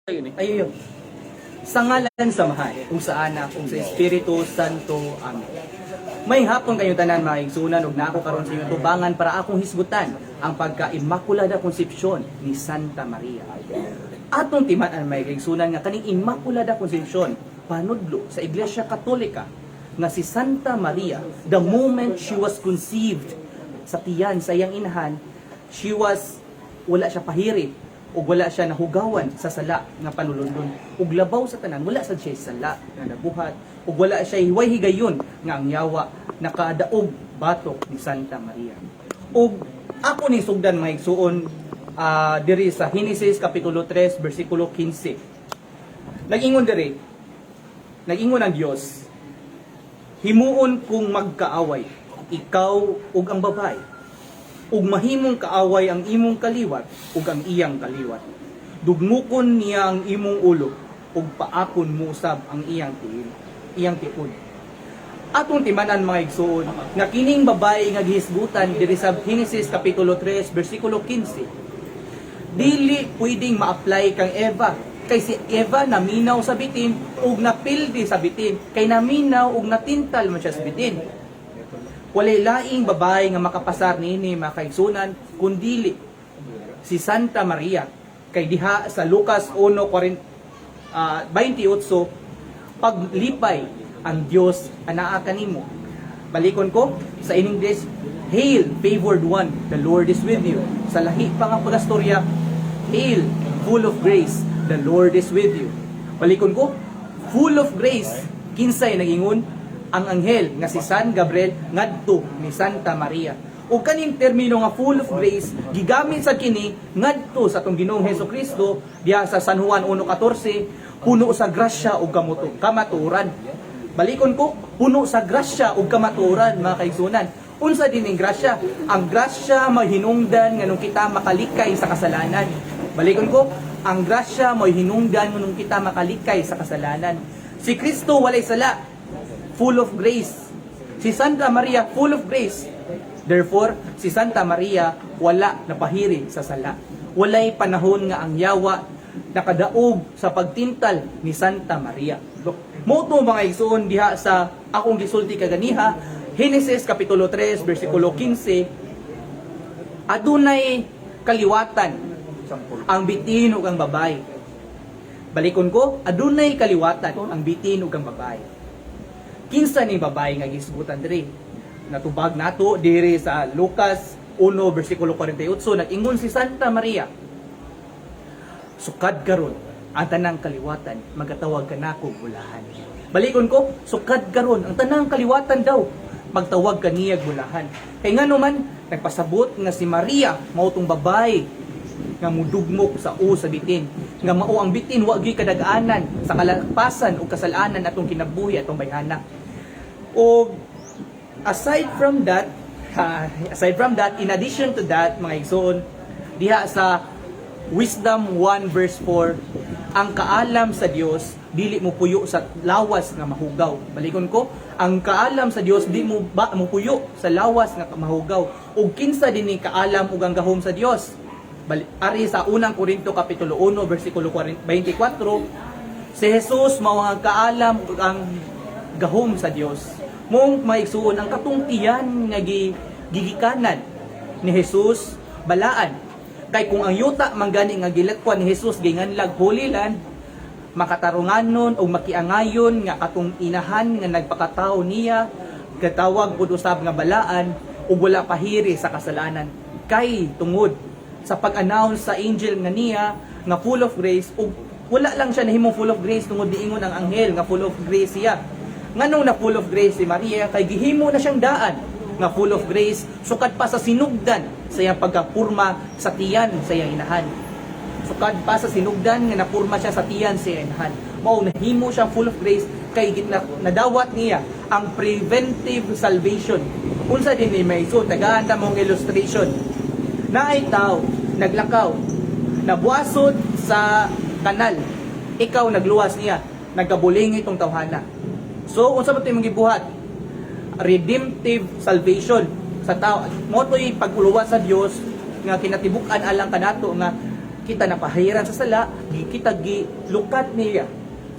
Yun eh. Ayun yun. Sa ngalan sa Amahan, ug sa Anak, ug sa Espiritu Santo. Amen. Maayong hapon kanyong tanan, mga igsuonan, ug nako karon sa inyong tubangan para akong hisgutan ang pagka-Immaculada Concepcion ni Santa Maria. Atong timan-an, mga igsuonan, nga kaning Immaculada Concepcion panudlo sa Iglesia Katolika nga si Santa Maria, the moment she was conceived sa tiyan sa iyang inahan, she was wala siya pahiri ug wala siya nahugawan sa sala nga panulundon. Ug labaw sa tanan, wala sad siya sala nga nabuhat ug wala siya hiway higayon nga ang yawa nakadaog batok ni Santa Maria. Ug ako ni sugdan, mga igsuon, diri sa Henesis kapitulo 3 bersikulo 15. Nag-ingon diri, nag-ingon ang Dios, "Himuon kong magkaaway ikaw ug ang babae, ug mahimong kaaway ang imong kaliwat ug ang iyang kaliwat. Dugmukon niya ang imong ulo ug paakon mo usab ang iyang tiil, iyang tiud." Atong timanan, mga igsuon, nga kining babae nga gihisgutan diri sa Genesis kapitulo 3 bersikulo 15 dili pwedeng ma-apply kang Eva, kay si Eva naminaw sa bitin ug napildi sa bitin, kay naminaw ug natintal man siya sa bitin. Walay laing babae nga makapasar niini, mga kaigsunan, kundili si Santa Maria, kay diha sa Lucas 1:40, 28, "Paglipay ang Dios anaa kanimo." Balikon ko sa in English, "Hail, favored one, the Lord is with you." Sa lahi pa nga pag-astorya, "Hail, full of grace, the Lord is with you." Balikon ko, full of grace, kinsay nagingon? Ang anghel nga si San Gabriel ngadto ni Santa Maria. Ug kaning termino nga full of grace gigamit sa kini ngadto sa atong Ginoong Hesus Kristo diha sa San Juan 1:14, puno sa grasya ug kamuto kamatuoran. Balikon ko, puno sa grasya ug kamatuoran, mga kaigsunan. Unsa din ning grasya? Ang grasya mahinungdan nganong kita makalikay sa kasalanan. Balikon ko, ang grasya mo'y hinungdan nganong kita makalikay sa kasalanan. Si Kristo walay sala, full of grace. Si Santa Maria, full of grace. Therefore, si Santa Maria wala napahiri sa sala. Walay panahon nga ang yawa nakadaog sa pagtintal ni Santa Maria. Mao to, mga igsoon, diha sa akong gisulti kaganiha, Genesis kapitulo 3 bersikulo 15, adunay kaliwatan ang bitin ug ang babae. Balikon ko, adunay kaliwatan ang bitin ug ang babae. Kinsa ni babae nga gisgutan diri? Natubag nato diri sa Lucas 1 bersikulo 48, nag-ingon si Santa Maria, "Sukad karon ang tanang kaliwatan magatawag kanako bulahan." Balikon ko, sukad karon ang tanang kaliwatan daw magtawag kaniyag bulahan. Kay ngano man nagpasabot nga si Maria mao tong babae nga mudugmok sa u sa bitin, nga mao ang bitin wa gyud kadag-anan sa kalapasan o kasalanan atong kinabuhi, atong bayhana. O aside from that, in addition to that, mga igsoon, diha sa Wisdom 1 verse 4, ang kaalam sa Dios dili mo puyo sa lawas nga mahugaw. Balikon ko, ang kaalam sa Dios di mo ba mo puyo sa lawas nga mahugaw. Ug kinsa din ni kaalam ug ang gahom sa Dios? Ari sa unang Korinto kapitulo 1 bersikulo 24, si Jesus mao ang kaalam ug ang gahom sa Dios. Mong maigsuon, ang katong tiyan nga gigikanan ni Jesus balaan. Kay kung ang yuta man gani nga gilakwan ni Jesus ginganlag Holy Land, makatarunganon o makiangayon nga katong inahan nga nagpakatao niya katawag pud usab nga balaan ug wala pahiri sa kasalanan. Kay tungod sa pag-announce sa angel nga niya nga full of grace, ug wala lang siya nahimong full of grace tungod niingon ang anghel nga full of grace siya. Nganong na full of grace si Maria? Kay gihimo na siyang daan nga full of grace sukad pa sa sinugdan sa iyang pagkapurma sa tiyan sa iyang inahan. Sukad pa sa sinugdan nga napurma siya sa tiyan sa iyang inahan, mao nahimo siya full of grace, kay gitna nadawat niya ang preventive salvation. Unsa din ni may? So tagaan ta mong illustration. Naay tao naglakaw, nabuasod sa kanal. Ikaw nagluwas niya, nagkabuling itong tawhana. So unsa ba ito imong gibuhat? Redemptive salvation sa tao. Mao to'y paguluwas sa Dios nga kinatibuk-an alang kanato nga Kita napahiran sa sala, kita gilukat niya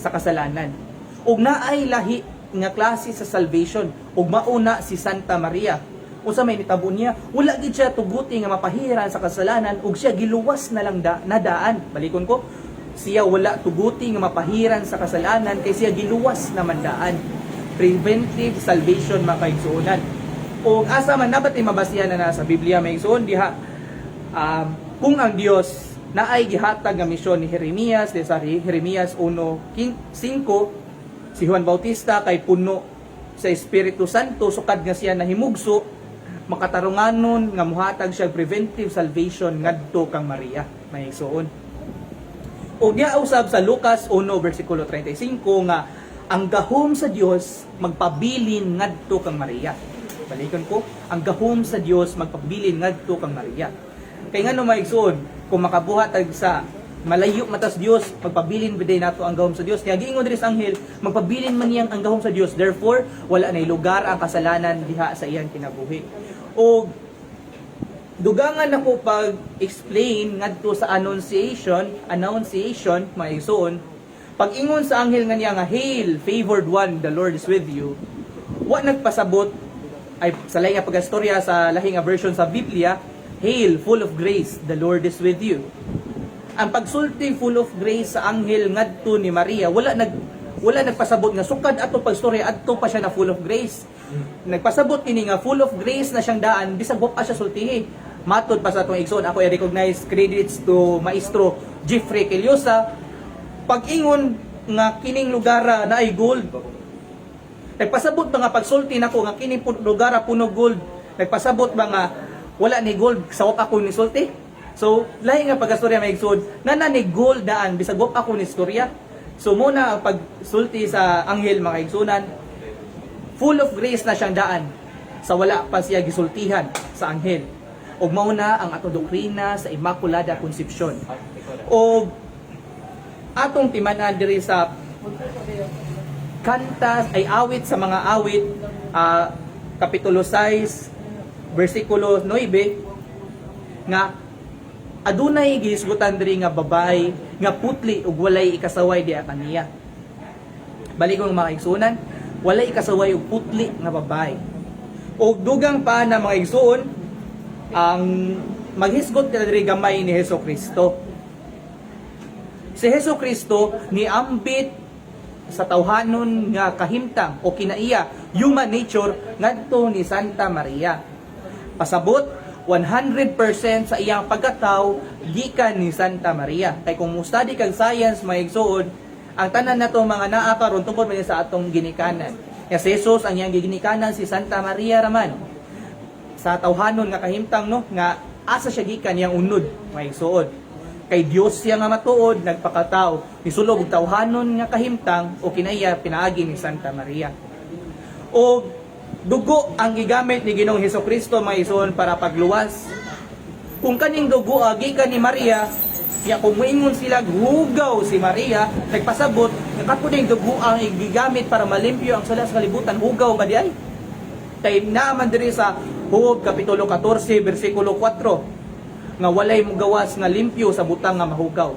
sa kasalanan. Ug naay lahi nga klase sa salvation ug mauna si Santa Maria. Unsa may nitabo niya? Wala gid siya tuguti nga mapahiran sa kasalanan ug siya giluwas na lang da, na daan. Balikon ko, siya wala tuguti nga mapahiran sa kasalanan kay siya giluwas na man daan. Preventive salvation, mga kaigsuonan. Ug asa man nabat mabasihan na sa Biblia, mga igsuon, diha kung ang Dios naay gihatag nga misyon ni Jeremias, di sa Jeremias 1:5, si Juan Bautista kay puno sa Espiritu Santo sukad nga siya nahimugso, makatarunganon nga muhatag siya preventive salvation ngadto kang Maria, mga igsuon. O niya usab sa Lucas 1 versikulo 35 nga ang gahom sa Dios magpabilin ngadto kang Maria. Balikan ko, ang gahom sa Dios magpabilin ngadto kang Maria. Kay ngano, mga igsoon, kung makabuhat tag sa malayo matas Dios, magpabilin biday nato ang gahom sa Dios? Kaya giingon diri sa anghel, magpabilin man niyang ang gahom sa Dios. Therefore, wala nay lugar ang kasalanan diha sa iyang kinabuhi. O dugangan ako pag-explain ngadto sa Annunciation, mga igsoon. Pag-ingon sa anghel nga niya nga, "Hail, favored one, the Lord is with you," wa nagpasabot ay sa lahi nga pag-istorya, sa lahi nga version sa Biblia, "Hail, full of grace, the Lord is with you." Ang pagsulti "full of grace" sa anghel ngadto ni Maria, wala nagpasabot nga sukad ato pagstorya adto pa siya na full of grace. Nagpasabot kini nga full of grace na siyang daan bisag wa pa siya sultihi. Matod pa sa atong igsoon, ako i-recognize, credits to Maestro Jeffrey Quillosa, pag-ingon nga kining lugara na ay gold. Nagpasabot ba nga pagsulti nako nga kining lugara puno gold? Nagpasabot ba nga wala ni gold sa wa ako ni sulti? So, lahi nga pagkastorya, may igsoon, na ni gold daan bisag wa ako ni istorya. So muna ang pagsulti sa anghel, mga igsunan, full of grace na siyang daan sa wala pa siya gisultihan sa anghel. Ug mao na ang atong doktrina sa Immaculada Concepcion. Og atong timan-an diri sa kanta ay Awit sa mga Awit, kapitulo 6 bersikulo 9, nga adunay gihisgutan diri nga babae nga putli ug walay ikasaway diha kaniya. Balik ko, mga igsuonan, walay ikasaway ug putli nga babae. Ug dugang pa na, mga igsuon, ang maghisgot ka diri gamay ni Heso Kristo. Si Heso Kristo niambit sa tawhanon nga kahimtang o kinaiya, human nature, ngadto ni Santa Maria. Pasabot, 100% sa iyang pagkatao gikan ni Santa Maria. Kay kung mo-study kag science, mga igsuon, ang tanan nato mga naa karon tungkol man sa atong ginikanan. Ya si Jesus, ang iyang giginikanan si Santa Maria raman. Sa tawhanon nga kahimtang, no, nga asa siya gikan iyang unod, mga igsuon. Kay Dios siya nga matuod nagpakatao, nisulob og tawhanon nga kahimtang o kinaiya pinaagi ni Santa Maria. O dugo ang gigamit ni Ginoong Hesus Kristo, mga igsoon, para pagluwas. Kung kaning dugo gikan ni Maria, ya kung moingon sila hugaw si Maria, nagpasabot nga kato dugo ang gigamit para malimpyo ang sala sa kalibutan, hugaw ba di ay? Kay naaman diri sa Job kapitulo 14 bersikulo 4 nga walay mugawas nga limpyo sa butang nga mahugaw.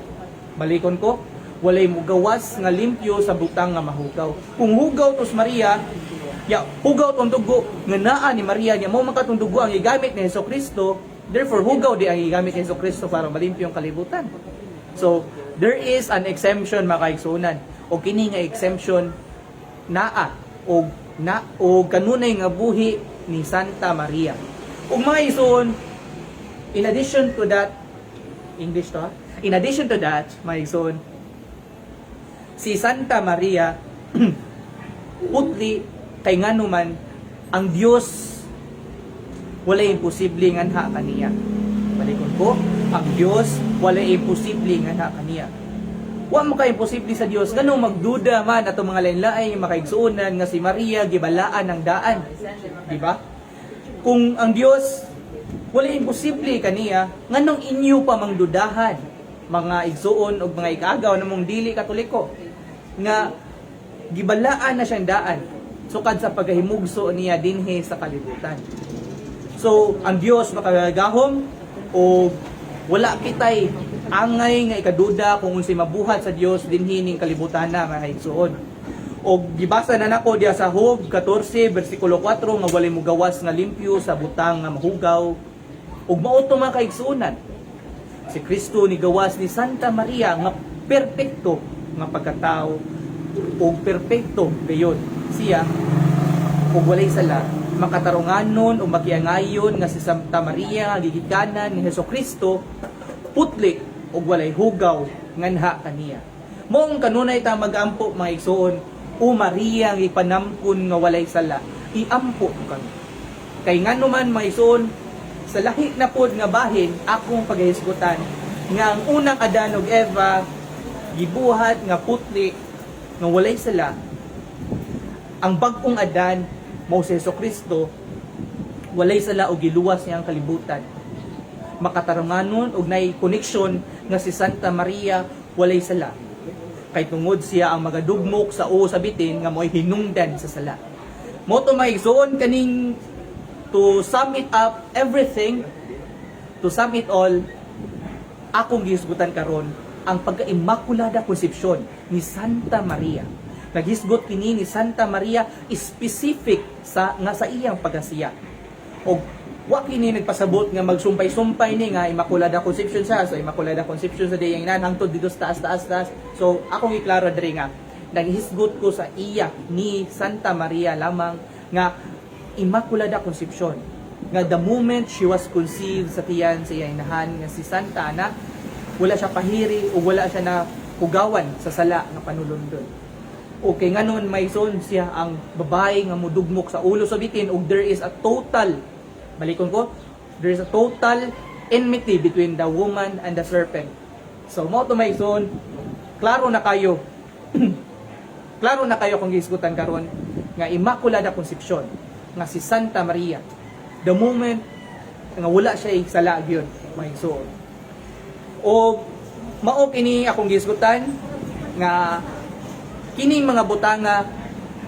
Balikon ko, walay mugawas nga limpyo sa butang nga mahugaw. Kung hugaw tos Maria, ya hugaw tong dugo nga naa ni Maria niya mo man katong dugo ang gigamit ni Hesus Kristo, therefore hugaw di ang gigamit ni Hesus Kristo para malimpyo ang kalibutan. So, there is an exemption, mga kaigsuonan. O kini nga exemption naa og na o kanunay nga buhi ni Santa Maria. Ug mga igsoon, in addition to that, English to ha? In addition to that, mga igsoon, si Santa Maria putli kay nganuman ang Dios walay imposible nganha kaniya. Balikon ko, ang Dios walay imposible nganha kaniya. Wa mo ka imposible sa Dios, nganong magduda man atong mga lain-lain makaigsuonan nga si Maria gibalaan ng daan? Di ba? Kung ang Dios walay imposible kaniya, nganong inyo pa mangdudahan, mga igsuon og mga ikaagaw namong dili Katoliko, nga gibalaan na siyang daan sukad sa pagahimugso niya dinhi sa kalibutan? So, ang Dios makagagahom o wala kitay Angay nga ikaduda kung unsay mabuhat sa Dios dinhi ning kalibutan na, mga igsuon. Og gibasa na nako diya sa Job 14 bersikulo 4 nga walay mugawas nga limpyo sa butang nga mahugaw. Ug mao to, mga kaigsuonan. Si Kristo ni gawas ni Santa Maria nga perpekto nga pagkatao ug perpekto gayon siya ug walay sala, makatarunganon o makiangayon nga si Santa Maria nga gigikanan ni Hesus Kristo putli ug walay hugaw nganha kaniya. Maong kanunay ta magampo, mga igsuon, "O Maria nga ipanamkon nga walay sala, iampo mo kami." Kay ngano man, mga igsuon, sa lahi na pod nga bahin akong paghisgutan nga ang unang Adan ug Eva gibuhat nga putli nga walay sala, ang bag-ong Adan mao si Hesus Kristo, walay sala og giluwas niya ang kalibutan. Makatarunganon og nay connection nga si Santa Maria walay sala kay tungod siya ang magadugmok sa ulo sa bitin nga mo'y hinungdan sa sala. Mao to, mga igsoon, kaning to sum it up everything, to sum it all, akong gihisgutan karon ang pagka-Immaculada Concepcion ni Santa Maria. Naghisgot kini ni Santa Maria specific sa nga sa iyang pagkasiya. Og wa kini nagpasabot nga magsumpay-sumpay ni nga Immaculada Conception siya. So Immaculada Conception sa diyang inahan hangtod dito sa taas, taas, taas. So akong iklaro diri nga naghisgot ko sa iya ni Santa Maria lamang nga Immaculada Concepcion nga the moment she was conceived sa tiyan sa iyang inahan nga si Santa Ana, wala siya pahiri o wala siya na hugawan sa sala nga panulundon. Okay, nganon may son siya ang babae nga mudugmok sa ulo sa bitin ug there is a total, balikon ko, there is a total enmity between the woman and the serpent. So mao to, may son, klaro na kayo. Klaro na kayo kung gihisgutan karon nga Immaculada Concepcion nga si Santa Maria the moment nga wala siya sala gyud, may igsoon. O mao kini akong gihisgutan nga kining mga butanga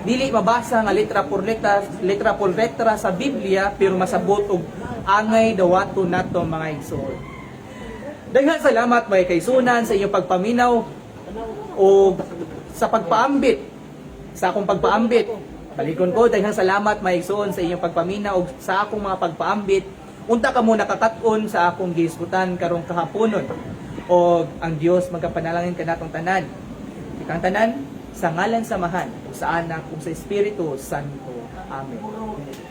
dili mabasa nga letra por letra, letra por letra sa Biblia, pero masabot og angay dawato nato, mga igsoon. Daghang salamat, mga kaigsuonan, sa inyong pagpaminaw o sa pagpaambit sa akong pagpaambit. Balikon ko, daghang salamat, mga igsoon, sa inyong pagpaminaw og sa akong mga pagpaambit. Unta kamo nakakat-on sa akong gihisgutan karong kahaponon. O ang Dios magkapanalangin kanatong tanan. Kitang tanan sa ngalan sa Amahan, ug sa Anak, ug sa Espiritu Santo. Amen.